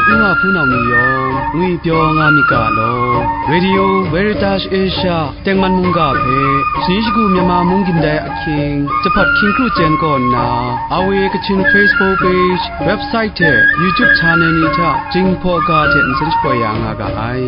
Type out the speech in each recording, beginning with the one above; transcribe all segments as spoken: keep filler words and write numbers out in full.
N wa hpunau ni yawng ngwi pyaw nga myit ga law, Radio Veritas Asia tengman mungga hpe, shani shagu Myanmar mung gindai ahkying, jahpat hkying kru chyen kaw nna, R V A Kachin Facebook page, website hte YouTube channel ni hta Jinghpaw ga hte nsen shapoi ya nga ga ai.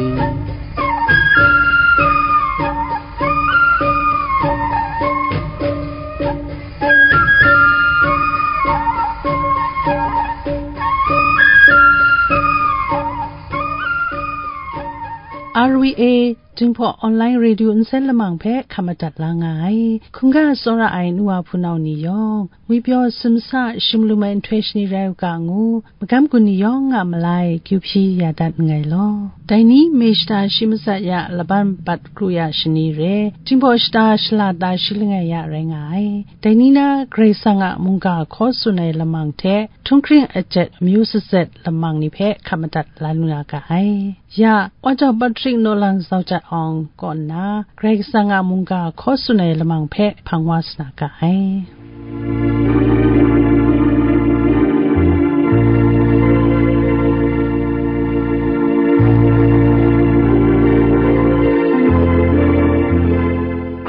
R V A Jinghpaw Online Radio nsen lamang hpe hkap madat la nga ai. Hkungga tsawra ai nu wa hpunau ni yawng, ngwi pyaw simsa shim lu ai nhtoi shani rai u ga ngu, magam gun ni yawng a malai kyu hpyi ya dat nngai law. Dai ni May shata shi matsat ya laban bat kru ya shani re, Jinghpaw shata shala ta shi langai ya rai nga ai. Dai ni na Karai Kasang a mungga hkaw tsun ai lamang hte, htunghkring ajet amyu satset lamang ni hpe hkap madat la lu na ga ai. Ya, Wa Jau Patrick Naw Lang Zau Jat Awng kaw nna, Karai Kasang a mungga hkaw tsun ai lamang hpe hpang wa sa na ga ai.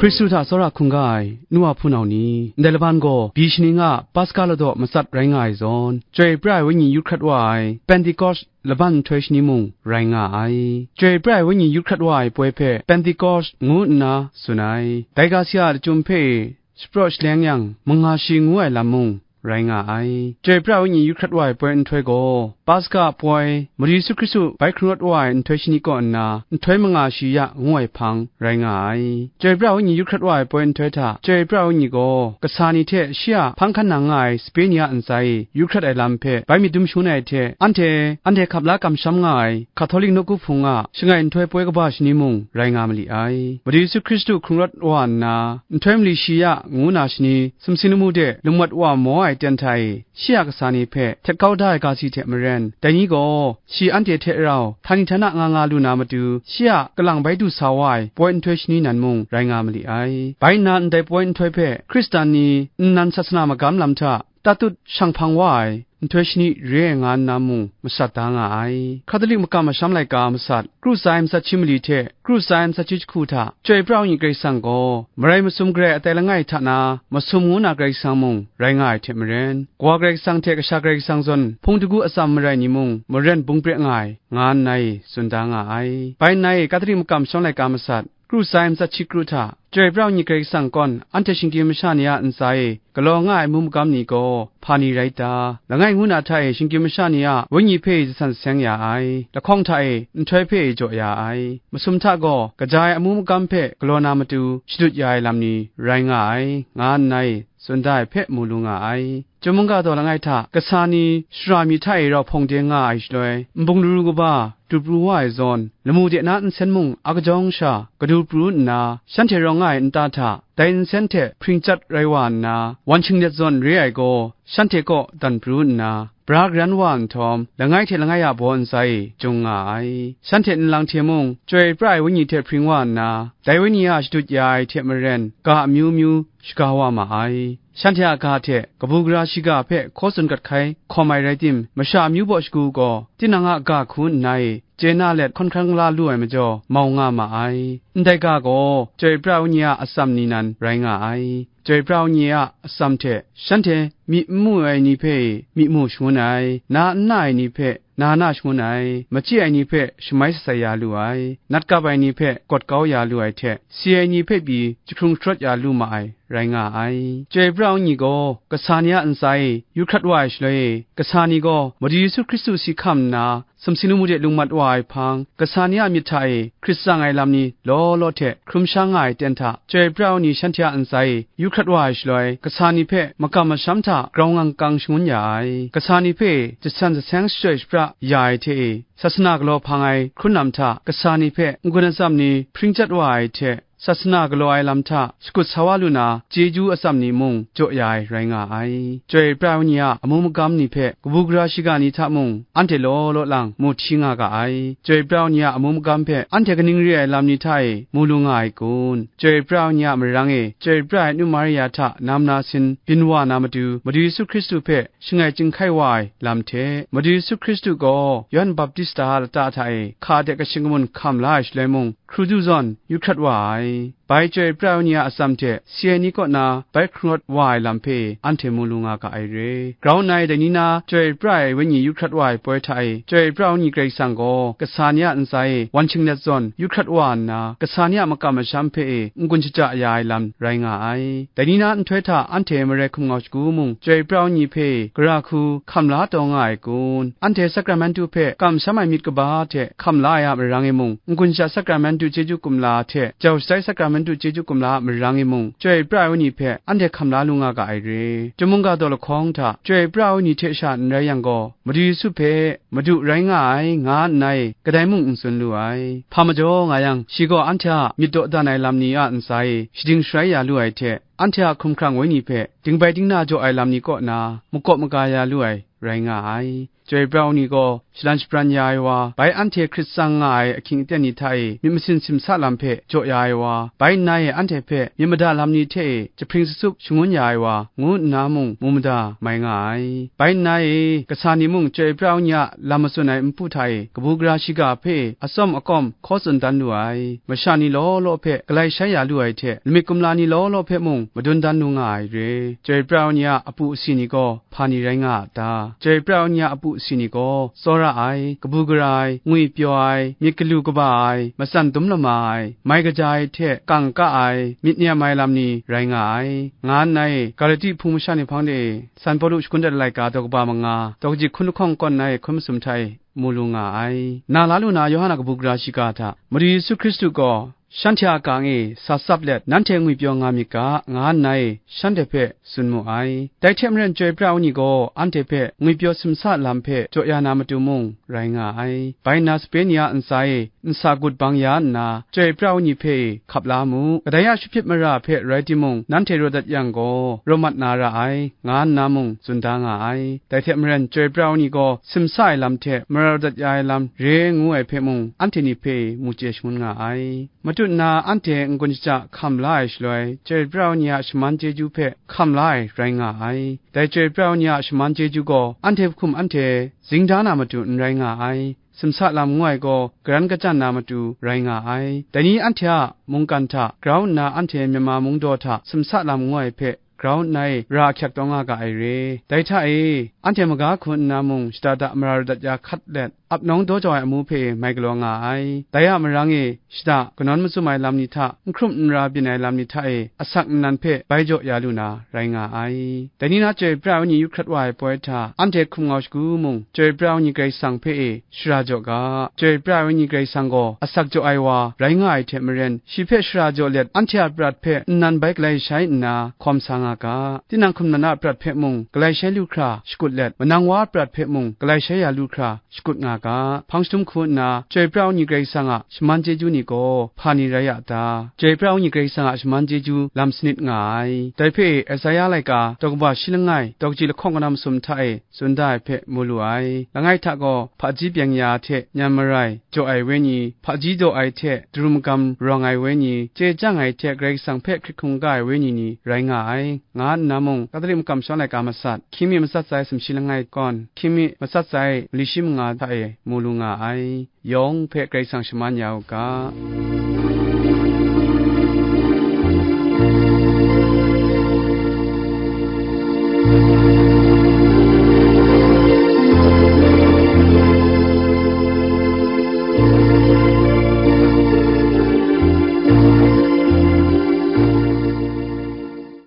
Hkristu hta tsawra hkungga ai nu wa hpunau ni, ndai laban gaw, byi shani nga Paska ladaw matsat rai nga ai zawn, Chyoi pra ai Wenyi yut hkrat wa ai Pentekost laban nhtoi shani mung rai nga ai. Chyoi pra ai Wenyi yut hkrat wa ai poi hpe Pentekost ngu nna tsun ai. Dai ga si a lachyum hpe e shapraw shaleng yang, manga shi ngu ai lam mung rai nga ai. Chyoi pra ai Wenyi yut hkrat wa ai poi nhtoi gaw, Paska poi, Madu Yesu Hkristu bai hkrung rawt wa ai nhtoi shani kaw nna, nhtoi manga shi ya ngu ai hpang rai nga ai. Chyoi pra ai Wenyi yut hkrat wa ai poi nhtoi hta, Chyoi pra ai Wenyi gaw, kasa ni hte shi a hpang hkan nang nga ai sape ni a ntsa e yut hkrat ai lam hpe bai myit dum shangun ai hte, anhte, anhte hkap la kamsham nga ai Hkatolik nawku hpung a shangai nhtoi poi kaba shani mung rai nga ma li ai. Madu Yesu Hkristu hkrung rawt wa nna, nhtoi mali shi ya ngu na shani, sumsing lamu de lungmat wa maw ai ten hta e, shi a kasa ni hpe htet kau da ai ga si hte maren, dai ni gaw shi anhte hte rau htani htana nga nga lu na matu, shi a kalang bai du sa wa ai poi nhtoi shani nan mung rai nga ma li ai. Bai nna ndai poi nhtoi hpe Hkristan ni nnan sasana magam lam hta tatut shang hpang wa ai nhtoi shani re ai nga nna mung masat da nga ai. Hkatolik makam masham laika masat, kru tsa ai matsat shi mali hte kru tsa ai matsat shi jahku hta, Chyoi pra ai Wenyi Karai Kasang gaw, marai masum garai atai langai hta na masum ngu na Karai Kasang mung rai nga ai hte maren, Kawa Karai Kasang hte Kasha Karai Kasang zawn hpung dagu atsam marai ni mung maren bung pre nga ai, nga nna e tsun da nga ai. Bai nna e Hkatolik makam masham laika masat, kru tsa ai matsat shi kru hta, Chyoi pra ai Wenyi Karai Kasang kawn anhte shinggyim masha ni a ntsa e galaw nga ai amu magam ni gaw hpa ni rai ta? Langai ngu na hta e shinggyim masha ni a wenyi hpe jasan jaseng ya ai, lahkawng hta e nhtoi hpe jaw ya ai, masum hta gaw kaja ai amu magam hpe galaw na matu shadut ya ai lam ni rai nga ai, nga nna e tsun da ai hpe mu lu nga ai. Chyum mungga daw langai hta, kasa ni shara mi hta e rau hpawng de nga ai shaloi, nbung laru kaba du pru wa ai zawn, lamu de na nsen mung a kajawng sha kadu pru nna, shanhte rawng nga ai nta hta dai nsen hte hpring chyat rai wa nna, wan shinglet zawn re ai gaw, shanhte kaw dan pru nna, bra garan wa nhtawm, langai hte langai a baw ntsa e jung nga ai. Shanhte nlang hte mung, Chyoi pra ai Wenyi hte hpring wa nna, dai Wenyi a shadut ya ai hte maren, ga amyu myu shaga wa ma ai. Shanhte a ga hte kabu gara shiga hpe hkaw tsun gat hkai hkawm ai rai tim, masha amyu baw shagu gaw, tinang a ga hku nna e chye na let hkawn hkran la lu ai majaw, mau nga ma ai. Ndai ga gaw, Chyoi pra ai Wenyi a atsam ni nan rai nga ai. Chyoi pra ai Wenyi a atsam hte shanhte myi n mu ai ni hpe myi mu shangun ai, na n na ai ni hpe na na shangun ai, machyi ai ni hpe shamai sasai ya lu ai, nat kap ai ni hpe gawt kau ya lu ai hte, si ai ni hpe pyi jahkrung sharawt ya lu ma ai, rai nga ai. Chyoi pra ai Wenyi gaw kasa ni a ntsa e yut hkrat wa ai shaloi e, kasa ni gaw Madu Yesu Hkristu si hkam nna, sumsing lamu de lungmat wa ai hpang, kasa ni a myit hta e hkrit tsang ai lam ni law law hte hkrum sha nga ai ten hta, Chyoi pra ai Wenyi shanhte a ntsa e yut hkrat wa ai shaloi, kasa ni hpe makam masham hta grau ngang kang shangun ya ai, kasa ni hpe jasan jaseng shachyoi shapra ya ai hte e, sasana galaw hpang ai hkrun lam hta kasa ni hpe n-gun atsam ni hpring chyat wa ai hte, sasana galaw ai lam hta shakut sa wa lu na, chyeju atsam ni mung jaw ya ai rai nga ai. Chyoi pra ai wenyi a amu magam ni hpe kabu gara shiga ni hta mung anhte law law lang mu hti nga ga ai. Chyoi pra ai wenyi a amu magam hpe anhte kaning re ai lam ni hta e mu lu nga ai kun? Chyoi pra ai wenyi a marang e chyoi pra ai Nu Maria hta nam na sin byin wa na matu, Madu Yesu Hkristu hpe shangai chyinghkai wa ai lam hte, Madu Yesu Hkristu gaw Yawhan Baptista a lata hta e hka de kashing kamun hkam la ai shaloi mung, hkru du zawn yu hkrat wa ai. Bai chyoi pra ai wenyi a atsam hte si ai ni kaw na bai hkrung rawt wa ai lam hpe anhte mu lu nga ga ai re. Grau nna e dai ni na chyoi pra ai wenyi yu hkrat wa ai poi hta e, chyoi pra ai wenyi Karai Kasang gaw kasa ni a ntsa e wan shinglet zawn yu hkrat wa nna, kasa ni a makam masham hpe e n-gun shaja ya ai lam rai nga ai. Dai ni na nhtoi hta anhte marai hkum ngau shagu mung, chyoi pra ai wenyi hpe gara hku hkam la taw nga ai kun? Anhte sakramentu hpe kamsham ai myit kaba hte hkam la ai a marang e mung, n-gun sha sakramentu chyeju kumla hte jau shatai sakramentu chyeju kumla a marang e mung, chyoi pra ai wenyi hpe anhte hkam la lu nga ga ai re. Chyum mungga daw lahkawng hta chyoi pra ai wenyi hte sha n rai yang gaw, Madu Yesu hpe, "Madu rai nga ai," nga nna e kadai mung n tsun lu ai. Hpa majaw nga yang, shi gaw anhte a myit dawdan ai lam ni a ntsa e shading sharai ya lu ai hte, anhte a hkumhkrang wenyi hpe dingbai dingna jaw ai lam ni kaw na makawp maga ya lu ai rai nga ai. Chyoi pra ai wenyi gaw shalan shabran ya ai wa, bai anhte hkrit tsang nga ai ahkying aten ni hta e myit masin simsa lam hpe jaw ya ai wa, bai nna e anhte hpe myit mada lam ni hte e jahpring sasup shangun ya ai wa, ngu nna mung mu mada mai nga ai. Bai nna e kasa ni mung chyoi pra ai wenyi a lam matsun ai npu hta e kabu gara shiga hpe e atsawm akawm hkaw tsun dan lu ai. Masha ni law law hpe galai shai ya lu ai hte, lamik kumla ni law law hpe mung madun dan lu nga ai re. Chyoi pra ai wenyi a apu asi ni gaw hpa ni rai nga a ta? Chyoi pra ai wenyi a apu asi ni gaw tsawra ai, kabu gara ai, ngwipyaw ai, myit galu kaba ai, matsan dum lama ai, mai kaja ai hte kangka ai, myit nem ai lam ni rai nga ai, nga nna e Galati hpung masha ni hpang de e San Pawlu shagun dat ai laika daw kaba manga, daw kaji hkun lahkawng kawn na e hkun masum hta e mu lu nga ai. Na la lu na Yawhan a kabu gara shiga hta Madu Yesu Hkristu gaw shanhte a kang e sa tsap let nanhte ngwipyaw nga myit ga, nga nna e shanhte hpe tsun mu ai. Dai hte maren, chyoi pra ai wenyi gaw anhte hpe ngwipyaw simsa lam hpe jaw ya na matu mung rai nga ai. Bai nna sape ni a ntsa e nsa gut bang ya nna, chyoi pra ai wenyi hpe e hkap la mu. Kadai a shahpyit mara hpe rai timung, nanhte raw dat yang gaw, raw mat na ra ai, nga nna mung tsun da nga ai. Dai hte maren, chyoi pra ai wenyi gaw simsa ai lam hte mara raw dat ya ai lam re ngu ai hpe mung, anhte ni hpe mu chye shangun nga ai. Matut nna anhte n-gun shaja hkam la ai shaloi, chyoi pra ai wenyi a shaman chyeju hpe hkam la ai rai nga ai. Dai chyoi pra ai wenyi a shaman chyeju gaw anhte hkum anhte zing da na matu n rai nga ai. Simsa lam ngu ai gaw garan kachyan na matu rai nga ai. Dai ni anhte a mungkan hta grau nna anhte Myanmar mungdaw hta simsa lam ngu ai hpe grau nna e ra ahkyak taw nga ga ai re. Dai hta e, anhte maga hku nna mung shada da mara radat ya hkat let, ap nawng daw jau ai amu hpe e mai galaw nga ai. Dai a marang e, shada kanawn mazum ai lam ni hta, n hkrum n ra byin ai lam ni hta e, asak nnan hpe bai jaw ya lu na rai nga ai. Dai ni na chyoi pra ai wenyi yu hkrat wa ai poi hta, anhte hkum ngau shagu mung, chyoi pra ai wenyi Karai Kasang hpe e shara jaw ga. Chyoi pra ai wenyi Karai Kasang gaw asak jaw ai wa rai nga ai hte maren, shi hpe shara jaw let, anhte a prat hpe nnan bai galai shai nna hkawm sa nga ga. Tinang hkum nan a prat hpe mung galai shai lu hkra shakut let, manang wa a prat hpe mung galai shai ya lu hkra shakut nga ga. Hpang jahtum hku nna, chyoi pra ai wenyi Karai Kasang a shaman chyeju ni gaw hpa ni rai a ta? Chyoi pra ai wenyi Karai Kasang a shaman chyeju lam sanit nga ai. Dai hpe Esaia laika daw kaba shi langai, daw kaji lahkawng kanawn masum hta e tsun da ai hpe mu lu ai. Langai hta gaw, hpaji byeng ya hte nyan marai jaw ai wenyi, hpaji daw ai hte daru magam rawng ai wenyi, chye chyang ai hte Karai Kasang hpe hkrit hkungga ai wenyi ni rai nga ai, nga nna mung, Katolik makam shawng laika matsat, hkying mi matsat sai sumshi langai kawn, hkying mi matsat sai mali shi manga hta e mu lu nga ai. Yawng hpe Karai Kasang shaman ya u ga.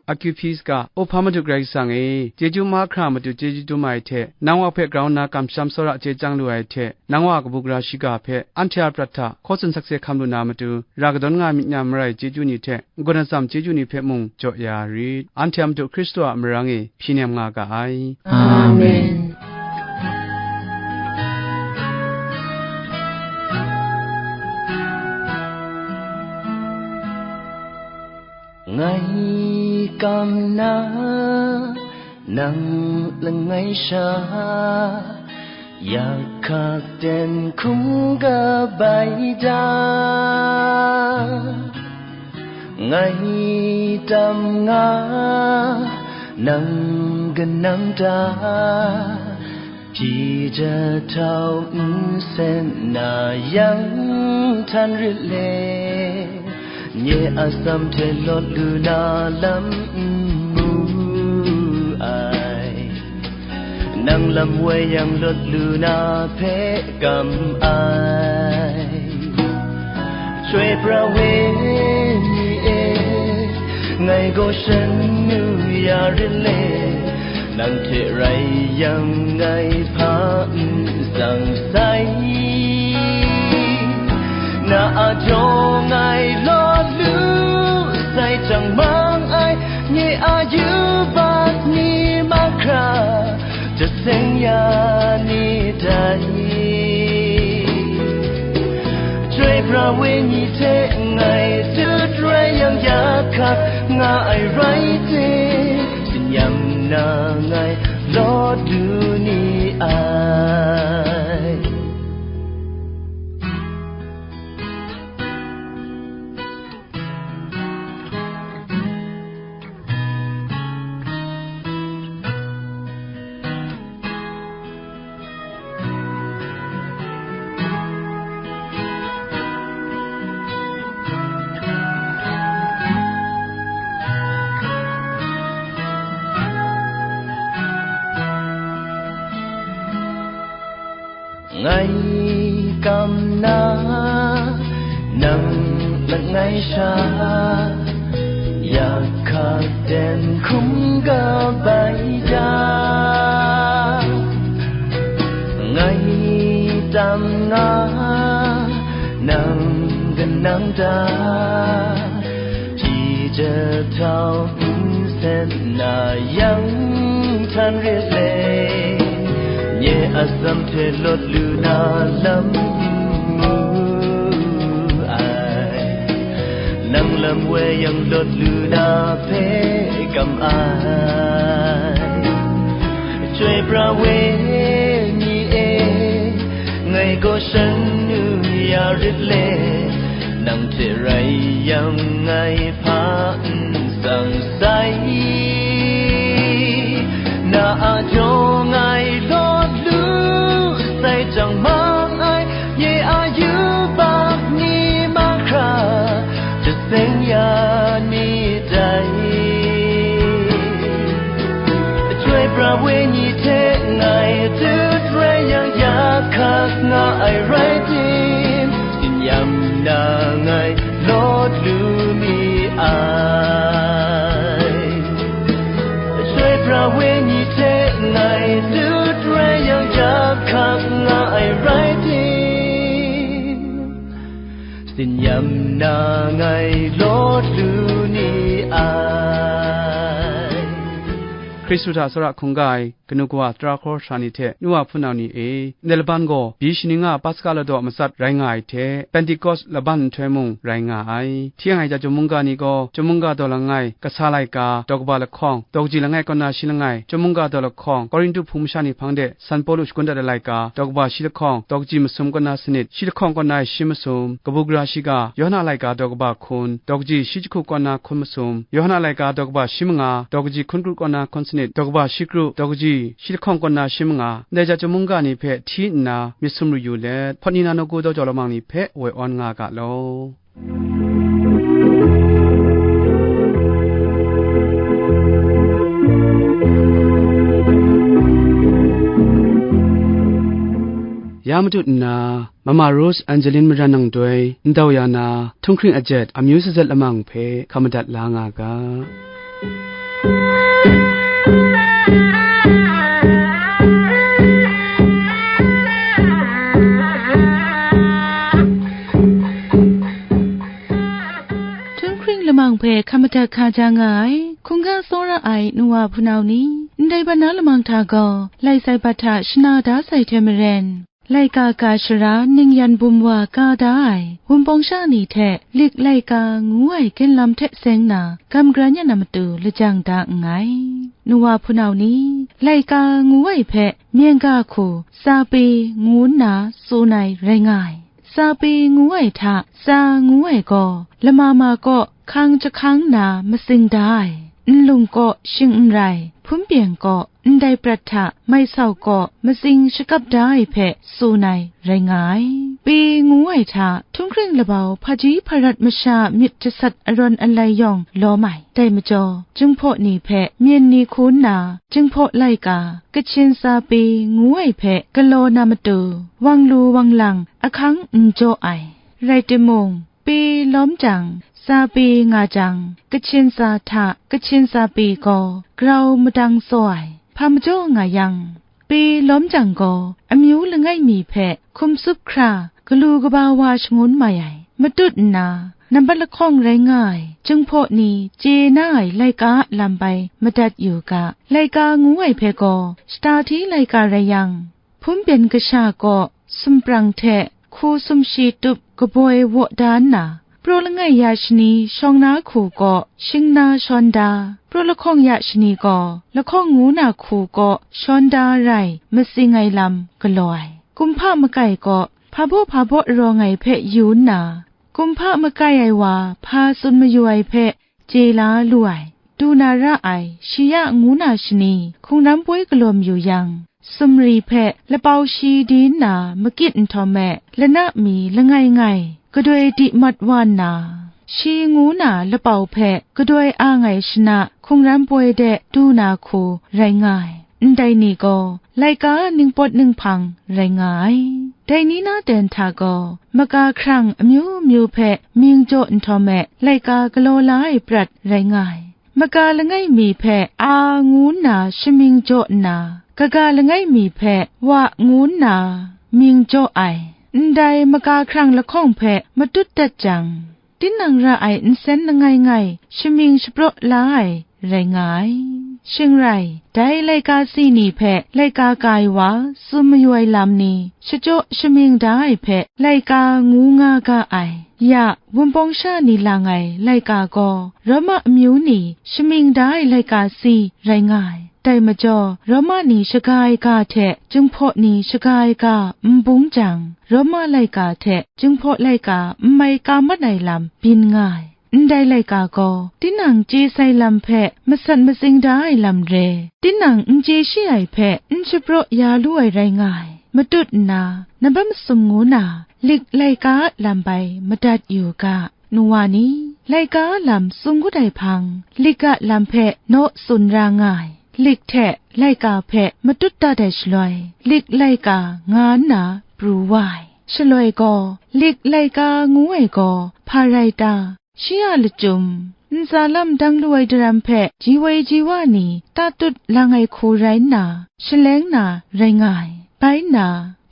Akyu hpyi saga, O hpa Madu Karai Kasang e, chyeju mahkra matu chyeju dum ai hte, nang wa hpe grau nna kamsham tsawra chye chyang lu ai hte, nang wa a kabu gara shiga hpe anhte a prat hta hkaw tsun sakse hkam lu na matu, ra kadawn nga myit na marai chyeju ni hte, n-gun atsam chyeju ni hpe mung jaw ya rit. Anhte a Madu Hkristu a marang e hpyi nem nga ga ai. Amen. Ngai kam na nang langai sha, yak hkak ten hkum kabai da. Ngai tam nga nang kanang ta, hpyi jahtau nsen na yang htan rit le, nye a atsam hte lawt lu na lam n mu ai. Nang lam woi yang lawt lu na hpe kam ai. Chyoi pra wenyi e, ngai gaw shan nu ya rit le, nang hte rai yang ngai hpa n tsang sai. Na a jaw ngai lawt lu sai chyang mang ai, nye a yubak ni mahkra jaseng ya ni dai. Chyoi pra wenyi hte ngai tut rai yang, yak hkak nga ai rai tim, tsin-yam na ngai lawt lu ni ai. Ngai kam na nang langai sha, yak hkak ten hkum kabai da. Ngai tam nga nang kanang ta, hpyi jahtau nsen na yang htan rit le, nye a atsam hte lawt lu na lam n mu ai. Nang lam woi yang lawt lu na hpe kam ai. Chyoi pra wenyi e, ngai gaw shan nu ya rit le, nang hte rai yang ngai hpa n tsang sai. Na a jaw ngai lawt lu sai chyang mang ai, nye a yubak ni mahkra jaseng ya ni dai. Chyoi pra wenyi hte ngai tut rai yang, yak hkak nga ai rai tim, tsin-yam na ngai lawt lu mi ai. Chyoi pra wenyi hte ngai tut rai yang, yak hkak nga ai rai tim, tsin-yam na ngai lawt lu ni ai. Hkristu hta tsawra hkungga ai kanu kawa tara hkawra sara ni hte nu wa hpunau ni e, ndai laban gaw byi shaning a Paska ladaw matsat rai nga ai hte, Pentekost laban nhtoi mung rai nga ai. Hti yang ai ja chyum mungga ni gaw, chyum mungga daw langai, kasa laika, daw kaba lahkawng, daw kaji langai kaw na shi langai, chyum mungga daw lahkawng, Korinhtu hpung masha ni hpang de, San Pawlu shakun dat ai laika, daw kaba shi lahkawng, daw kaji masum kaw na sanit, shi lahkawng kaw na shi masum, kabu gara shiga, Yawhan a laika daw kaba hkun, daw kaji shi jahku kaw na hkun masum, Yawhan a laika daw kaba shi manga, daw kaji hkun kru kaw na hkun sanit, daw kaba shi kru, daw kaji shi lahkawng kaw na shi manga, ndai ja chyum mungga ni hpe hti nna myit sum ru yu let, hpawt ni na nawku daw jau lamang ni hpe woi awn nga ga law. Ya matut nna, Mama Rose Angeline Maran nang doi ndau ya na, htunghkring ajet amyu sazat lamang hpe hkam madat la nga ga. Htunghkring lamang hpe hkam madat hka ja nga ai, hkungga tsawra ai nu wa hpunau ni, ndai bana lamang hta gaw, lai sai bat hta shana da sai hte maren, Laika ga shara ningyan bum wa ka da ai Wunpawng sha ni hte lik laika ngu ai ginlam hte seng na gam garan yan a matu lajang da nngai. Nuwa hpunau ni, laika ngu ai hpe myeng ga hku tsa pe ngu nna tsun ai rai nga ai. Tsa pe ngu ai hta tsa ngu ai gaw lama ma kaw hkang jahkang na matsing da ai, nlung kaw shing n rai, hpun pyen kaw ndai prat hta maisau kaw matsing shakap da ai hpe tsun ai rai nga ai. Pe ngu ai hta htunghkring labau hpaji hparat masha a myit jasat arawn alai yawng lawm ai. Dai majaw, Jinghpaw ni hpe myen ni hku nna, Jinghpaw laika, Kachin tsa pe ngu ai hpe galaw na matu, wang lu wang lang ahkang n jaw ai. Rai timung, pe lawm jang, tsa pe nga jang, Kachin tsa hta Kachin tsa pe gaw grau madang tsaw ai, hpa majaw nga yang, pe lawm jang gaw, amyu langai mi hpe hkum tsup hkra, galu kaba wa shangun mai ai, matut nna, nambat lahkawng rai nga ai, Jinghpaw ni chye na ai laika a lam bai madat yu ga. Laika ngu ai hpe gaw, shata hti laika rai yang, hpun byen kasha kaw sumprang hte hku sumshi tup kaboi waw da nna, praw langai ya shani shawng na hku kaw shing na shawn da, praw lahkawng ya shani gaw lahkawng ngu na hku kaw shawn da rai matsing ai lam galaw ai. Kumhpa makai kaw hpa baw hpa baw rawng ai hpe yu nna, kumhpa makai ai wa hpa tsun mayu ai hpe chye la lu ai, du na ra ai, shi ya ngu na shani hkungran poi galaw mayu yang, sumri hpe lapau shi di nna makyit nhtawm e, lana mi langai ngai, gadoi di mat wa nna, shi ngu na lapau hpe gadoi ang ai shana hkungran poi de du na hku rai nga ai. Ndai ni gaw laika ningpawt ninghpang rai nga ai. Dai ni na ten hta gaw, maka hkrang amyu myu hpe mying jaw nhtawm e laika galaw la ai prat rai nga ai. Maka langai mi hpe a ngu nna shamying jaw nna, kaga langai mi hpe wa ngu nna mying jaw ai. Ndai maka hkrang lahkawng hpe matut dat jang, tinang ra ai nsen langai ngai shamying shapraw la ai rai nga ai. Shing rai, dai laika si ni hpe laika ka ai wa tsun mayu ai lam ni, shachyaw shamying da ai hpe laika ngu nga ga ai. Ya, Wunpawng sha ni lang ai laika gaw, Roma amyu ni shamying da ai laika si rai nga ai. Dai majaw, Roma ni shaga ai ga hte Jinghpaw ni shaga ai ga n bung jang, Roma laika hte Jinghpaw laika n mai ka mat ai lam byin nga ai. Ndai laika gaw, tinang chye sai lam hpe masat matsing da ai lam re, tinang n chye shi ai hpe n shapraw ya lu ai rai nga ai. Matut nna, nambat masum ngu na, lik laika a lam bai madat yu ga. Nuwa ni, laika a lam tsun kut ai hpang, lik a lam hpe naw tsun ra nga ai. Lik hte laika hpe matut dat ai shaloi, lik laika nga nna pru wa ai. Shaloi gaw, lik laika ngu ai gaw hpa rai ta? Shi a lachyum, ntsa lam dang lu ai daram hpe ji woi ji wa ni tatut lang ai hku rai nna, shaleng na rai nga ai. Bai nna,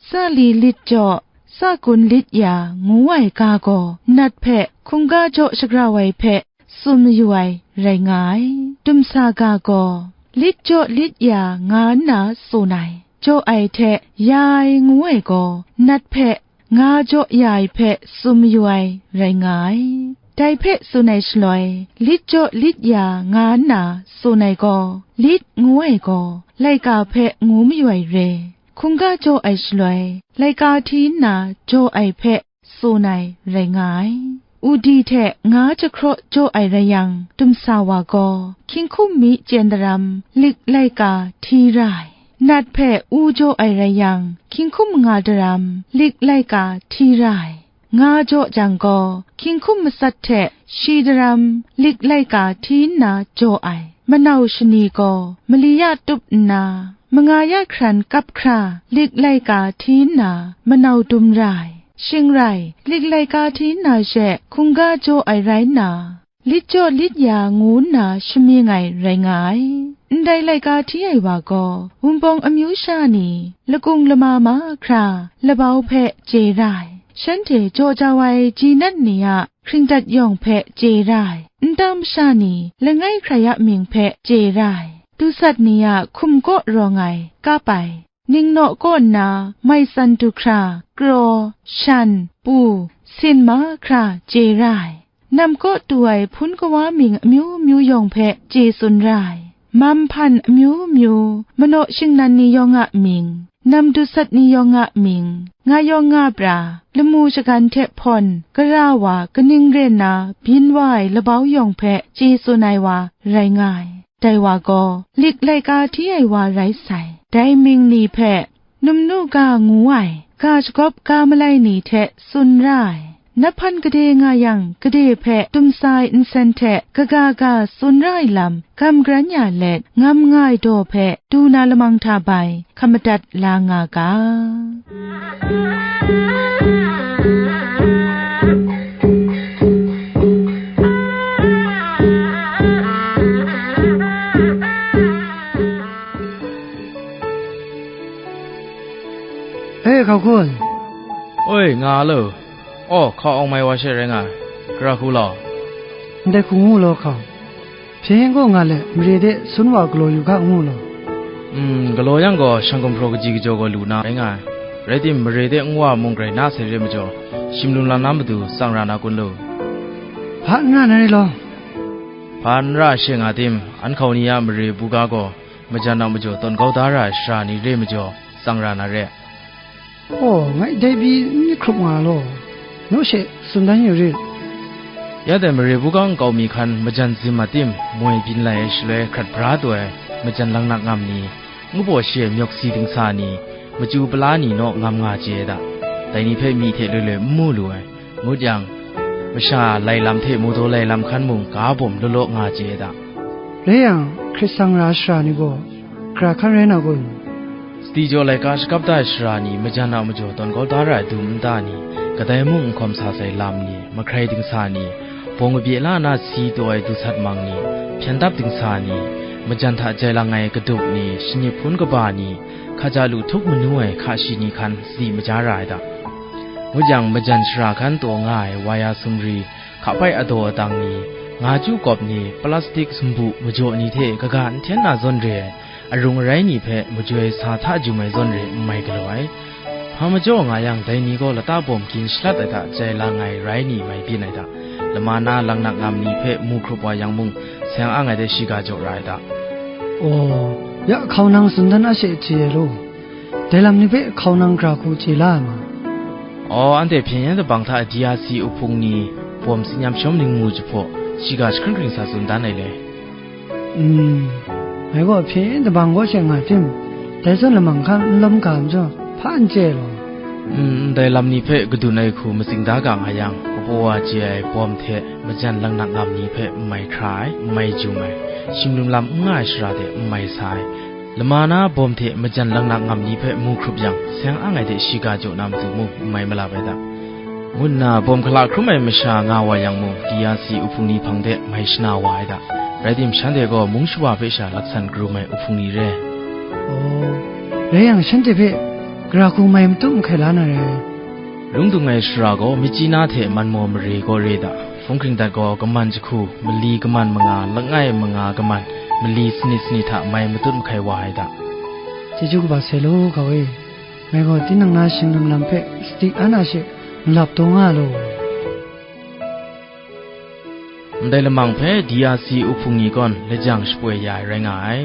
tsali lit jaw, tsa gun lit ya ngu ai ga gaw, nat hpe hkungga jaw shagrau ai hpe tsun mayu ai rai nga ai. Dumsa ga gaw, lit jaw lit ya nga nna tsun ai, jaw ai hte ya ai ngu ai gaw, nat hpe nga jaw ya ai hpe tsun mayu ai rai nga ai. Dai hpe tsun ai shaloi, lit jaw lit ya nga nna tsun ai gaw, lit ngu ai gaw, laika hpe ngu mayu ai re. Hkungga jaw ai shaloi, laika hti nna jaw ai hpe tsun ai rai nga ai. Udi hte nga jahkraw jaw ai rai yang, dumsa wa gaw, hkying hkum mi chyen daram lik laika hti ra ai. Nat hpe u jaw ai rai yang, hkying hkum nga daram lik laika hti ra ai. Nga jaw jang gaw, hkying hkum matsat hte shi daram lik laika hti nna jaw ai. Manau shani gaw mali ya tup nna, manga ya hkran kap hkra lik laika hti nna manau dum ra ai. Shing rai, lik laika hti nna she hkungga jaw ai rai nna, lit jaw lit ya ngu nna shamying ai rai nga ai. Ndai laika hti ai wa gaw, Wunpawng amyu sha ni, lakung lama mahkra, labau hpe chye ra ai. Shanhte jaw jau ai ji nat ni a hkringdat yawng hpe chye ra ai. Nta masha ni langai hkrai a mying hpe chye ra ai. Dusat ni a hkum kaw rawng ai, kap ai. ningnaw kaw nna mai tsan du hkra, kraw, shan, pu, sin mahkra chye ra ai. Nam kaw tu ai hpun kawa mying amyu myu yawng hpe chye tsun ra ai. Mam hpan amyu myu, manaw shingnan ni yawng a mying, nam dusat ni yawng a mying, nga yawng nga pra, lamu shagan hte hpawn, gara wa, kaning ren na byin wa ai labau yawng hpe chye tsun ai wa rai nga ai. Dai wa gaw, lik laika hti ai wa rai sai. Dai mying ni hpe, Numnu ga ngu ai, ga shagawp ga malai ni hte tsun ra ai. Nap hpan gade nga yang, gade hpe dumsa ai nsen hte kaga ga tsun ra ai lam, gam garan ya let, ngam nga ai daw hpe du na lamang hta bai, hkam madat la nga ga. E, hkau hku ai. Oi, nga lo. Aw, hkau awng mai wa she rai nga ai. Gara hku law. Ndai hku ngu law, hkau. Hpyen yen gaw nga let, mare de sun wa galaw yu ga ngu law. Mm, galaw yang gaw, shang gumhpraw kaji kajaw gaw lu na rai nga ai. Rai tim, mare de nwa mung grai na sai re majaw, shim lum lam na matu tsang ra na kun lu. Hpa n ra na re law. Hpa n ra she nga tim, an hkau ni a mare buga gaw, majan a majaw tawn kau da ra ai shara ni re majaw, tsang ra na re. Aw, ngai dai pyi n myit hkrup nga law, naw she tsun dan yu rit. Ya dai mare buga nkau mi hkan majan zim a tim, moi byin lai ai shaloi hkrat bra taw ai, majan langnak ngam ni, ngu baw shi ai myawk si dingsa ni, machyu pala ni naw ngam nga chye ai da. Dai ni hpe myi hte loi loi n mu lu ai. Ngut yang, masha lai lam hte mawdaw lai lam hkan mung ga bawm law law nga chye ai da. Rai yang, hkrit sang ra shara ni gaw, gara hkan rai na kun? Sadi jaw laika shakap da ai shara ni, majan a majaw tawn kau da ra ai dum nta ni, kadai mung n hkawm sa sai lam ni, mahkrai dingsa ni, bawng kabye la na si taw ai dusat mang ni, hpyen dap dingsa ni, majan hta jai lang ai kaduk ni, shani hpun kaba ni, hkaja lu htup manu ai hka shi ni hkan sadi maja ra ai da. Ngut yang, majan shara hkan taw nga ai waya sumri, hkapai adaw adang ni, nga chyu kawp ni, plastik sumbu majaw ni hte kaga n hten na zawn re ai, arung arai ni hpe majoi sa hta jum ai zawn re n mai galaw ai. Hpa majaw nga yang, dai ni gaw lata bawm gin shalat ai hta jai lang ai rai ni mai byin ai hta, lama na langnak ngam ni hpe mu hkrup wa yang mung, seng ang ai de shiga jaw ra ai hta. Aw, ya hkau nang tsun dan a she chye ai law, dai lam ni hpe hkau nang gara hku chye la ai ma? Aw, anhte hpyen yen dabang hta D R C uhpung ni, bawm tsin yam shawm ningmu jahpaw, shiga jahkring hkring sa tsun dan ai le. Mm, ngai gaw hpyen yen dabang kaw she nga tim, dai zawn lamang hkan n lawm ga majaw, hpa n chye ai law. Mm, ndai lam ni hpe kadun ai hku matsing da ga nga yang, kabaw wa chye ai bawm hte majan langnak ngam ni hpe n mai hkra ai, n mai jum ai, shim lum lam n nga ai shara de n mai sa ai, lama na bawm hte majan langnak ngam ni hpe mu hkrup yang, seng ang ai de shiga jaw na matu mung n mai malap ai da. Ngu nna, bawm hkala hkrum ai masha nga wa yang mung, D R C uhpung ni hpang de mai shana wa ai da. Rai tim, shanhte gaw mung shawa hpe sha laksan karum ai uhpung ni re. Aw, rai yang, shanhte hpe gara hku mai matut mahkai la na re. Lung dung ai shara gaw, Myitkyina hte Manmaw mare gaw re da. Hpung hkring dat gaw, kaman jahku, mali kaman manga, langai manga kaman, mali sanit sanit hta mai matut mahkai wa ai da. Chyeju kaba sai law, hkau e. Ngai gaw tinang na shing lum lam hpe sadi an a she malap taw nga law. Ndai lamang hpe D R C uhpung ni gaw lajang shapoi ya ai rai nga ai.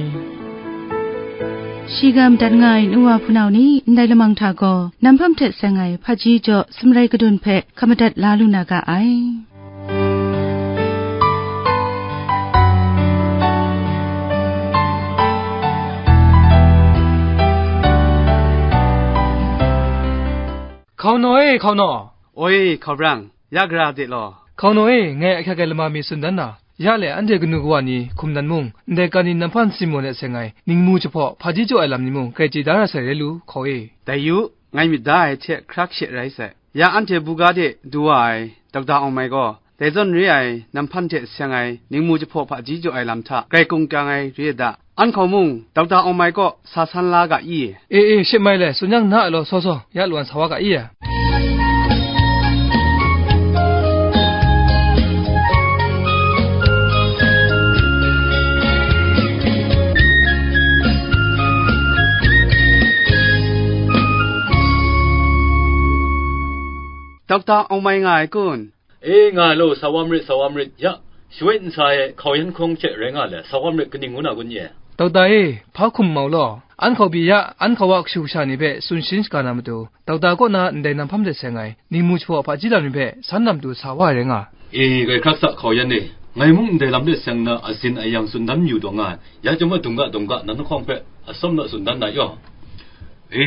Shiga madat nga ai nu wa hpunau ni, ndai lamang hta gaw, nam hpam hte seng ai hpaji jaw sumrai kadun hpe hkam madat la lu na ga ai. Hkau naw e, hkau naw. Oi, hkau brang, ya gara de law. Hkau naw e, ngai ahkyak ai lama mi tsun dan na, ya le anhte kanu kawa ni hkum nan mung, ndai kan ni nam hpan Simon e seng ai, ningmu jahpaw, hpaji jaw ai lam ni mung, grai chye da ra sai rai lu, hkau e. Dai yu, ngai myit da ai hte hkrak she rai sai. Ya anhte buga de du wa ai, Dokta Awng Mai gaw, dai zawn re ai, nam hpan hte seng ai, ningmu jahpaw hpaji jaw ai lam hta, grai kungkyang ai re ai da. An hkau mung, Dokta Awng Mai kaw sa san la ga i? E, e, she mai le, tsun yang na ai law, saw saw, ya lu an sa wa ga i e. Dokta Aung Mai nga ai kun? E, nga ai law, sa wa marit, sa wa marit, ya, shawoi nsa e hkau yan hkawng hte rai nga le, sa wa marit, kaning ngu na kun ye? Dokta e, hpa hkum mau law, an hkau pyi ya, an hkau a kashu kasha ni hpe tsun sharin shaga na matu, dokta kaw na ndai nam hpam hte seng ai, ningmu jahpaw hpaji lam ni hpe san lam tu sa wa ai rai nga. E, grai hkrat sa, hkau yan e, ngai mung ndai lam hte seng na azin ayang tsun dan mayu taw nga ai, ya chyawm a dungga dungga nan lahkawng hpe atsawm law tsun dan na yaw. E,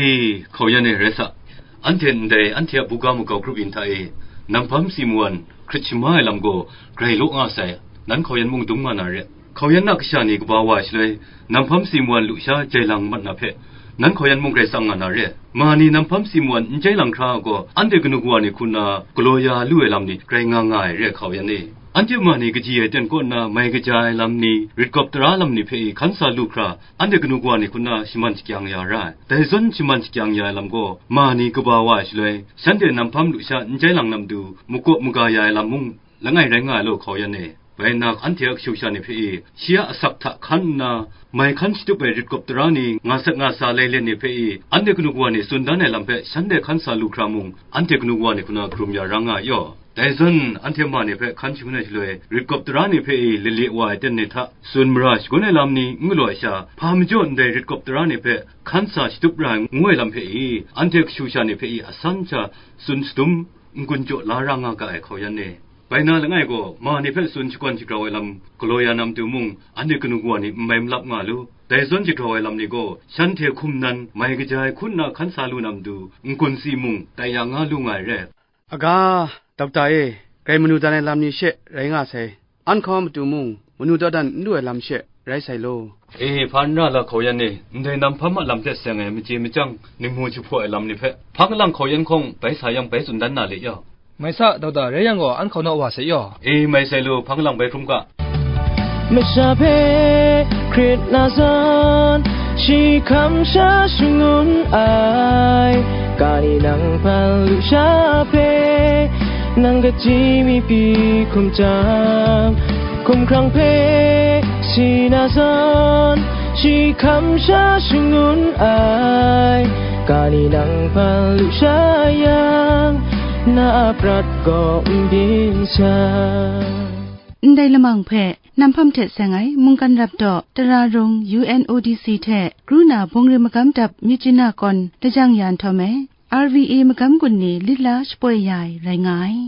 hkau yan e, rai sa. Anhte ndai, anhte a buga makau grup yin hta e, nam hpam si mawan hkrit shama ai lam gaw grai law nga sai, nan hkau yan mung dum nga na re. Hkau yan a kasha ni kaba wa ai shaloi, nam hpam si mawan lusha jai lang mat na hpe, nan hkau yan mung grai tsang nga na re. Ma ni nam hpam si mawan n jai lang hkra ai gaw, anhte kanu kawa ni hku nna galaw ya lu ai lam ni grai nga nga ai re, hkau yan e. Anhte ma ni kaji ai ten kaw nna mai kaja ai lam ni, rit gawp tara lam ni hpe e hkan sa lu hkra, anhte kanu kawa ni hku nna shaman shakyang ya ra ai. Dai zawn shaman shakyang ya ai lam gaw, ma ni kaba wa ai shaloi, shanhte nam hpam lusha n jai lang na matu, makawp maga ya ai lam mung langai rai nga ai law, hkau yan e. Bai nna, anhte a kashu kasha ni hpe e, shi a asak hta hkan nna, mai hkan shatup ai rit gawp tara ni, nga sat nga sa lai let ni hpe e, anhte kanu kawa ni tsun dan ai lam hpe shanhte hkan sa lu hkra mung, anhte kanu kawa ni hku nna hkarum ya ra nga ai yaw. Dai zawn, anhte ma ni hpe hkan shangun ai shaloi, rit gawp tara ni hpe e lale wa ai ten ni hta tsun mara shagun ai lam ni n galaw ai sha, hpa majaw ndai rit gawp tara ni hpe hkan sa shatup ra ai ngu ai lam hpe e, anhte kashu kasha ni hpe e asan sha tsun shadum n-gun jaw la ra nga ga ai, hkau yan e. Bai na langai gaw, ma ni hpe tsun shakawn shagrau ai lam galaw ya na matu mung, anhte kanu kawa ni n mai malap nga lu. Dai zawn jagrau ai lam ni gaw, shanhte hkum nan mai kaja ai hku nna hkan sa lu na matu, n-gun si mung tai ya nga lu nga ai re. Aga, dokta e, grai manu dan ai lam ni she rai nga sai. An hkau a matu mung, manu dawdan n lu ai lam she rai sai law. E, hpa n ra la, hkau yan e, ndai nam hpam a lam hte seng ai machye machyang, ningmu jahpaw ai lam ni hpe, hpang lang hkau yan hkawng bai sa yang bai tsun dan na le yaw. Mai sa, dokta, rai yang gaw, an hkau naw wa sai yaw. E, mai sai lu, hpang lang bai hkrum ga. Masha hpe hkrit na zawn, shi hkam sha shangun ai, ga ni nang hpan lusha hpe, nang kaji mi pyi hkum jang, hkumhkrang hpe si na zawn, shi hkam sha shangun ai, ga ni nang hpan lusha yang, na a prat gaw n byin sha. Ndai lamang hpe, nam hpam hte seng ai mungkan rap daw, Tara Rung U N O D C hte, kru na bungri magam dap Myitkyina kawn lajang ya nhtawm e, R V A magam gun ni lit la shapoi ya ai rai nga ai.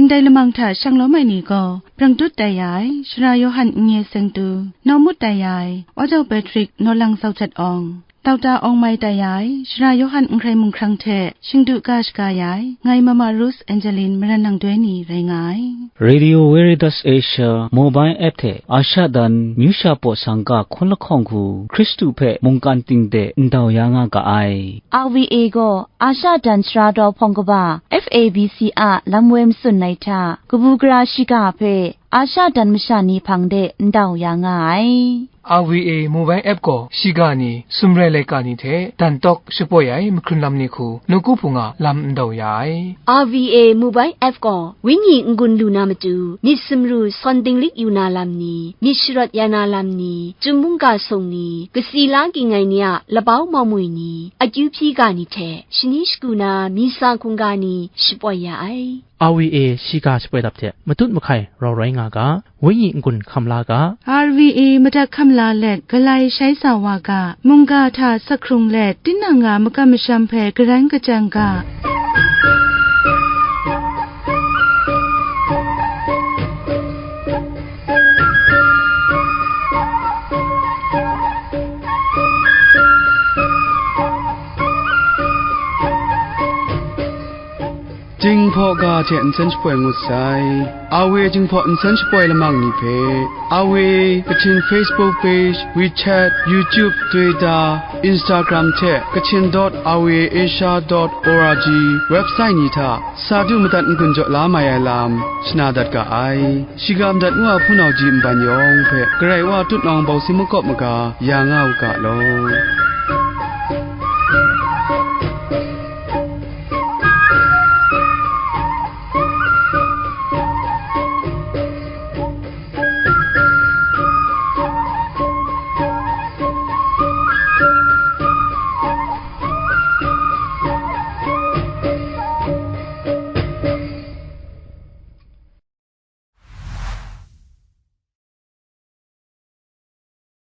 Ndai lamang hta shanglawm ai ni gaw, brang tut tai ya ai, Sara Yawhan N. Seng Tu, nawmut tai ya ai, Wa Jau Patrick, Naw Lang Zau Jat Awng, Daughter Aung Mai tai ya ai, Sara Yawhan N. Hkrai Mung Hkrang hte shingdu ga shaga ya ai, ngai Mama Rose Angeline Maran Nang Doi ni rai nga ai. Radio Veritas Asia mobile app hte Asha dan myu sha paw sangka hkun lahkawng hku Hkristu hpe mungkan ting de ndau ya nga ga ai. R V A gaw Asha dan sara daw hpawng kaba F A B C a lam woi matsun ai hta, kabu gara shiga hpe Asha dan masha ni hpang de ndau ya nga ai. R V A mobile app gaw shiga ni, sumrai laika ni hte dan tawk shapoi ai mahkrun lam ni hku nawku hpung a lam ndau ya ai. R V A mobile app gaw wenyi n-gun lu na matu, myit sumru sawn dinglik yu na lam ni, myit sharawt ya na lam ni, chyum mungga sung ni, kasi la ging ai ni a labau maumwi ni, akyu hpyi ga ni hte shani shagu na misa hkungga ni shapoi ya ai. R V A shiga shapoi dap hte matut mahkai rau rai nga ga, wenyi n-gun hkam la ga. R V A madat hkam la let, galai shai sa wa ga, mungga hta sak hkrung let, tinang a makam masham hpe garan kachang ga. Jinghpaw ga hte nsen shapoi ngut sai. R V A Jinghpaw nsen shapoi lamang ni hpe, R V A Kachin Facebook page, WeChat, YouTube, Twitter, Instagram hte Kachin dot R V A Asia dot org website ni hta sa du madat n-gun jaw la mai ai lam shana dat ga ai. Shiga madat ngu a hpunau ji nban yawng hpe Karai Wa tut nawng bawsi makawp maga ya nga u ga law.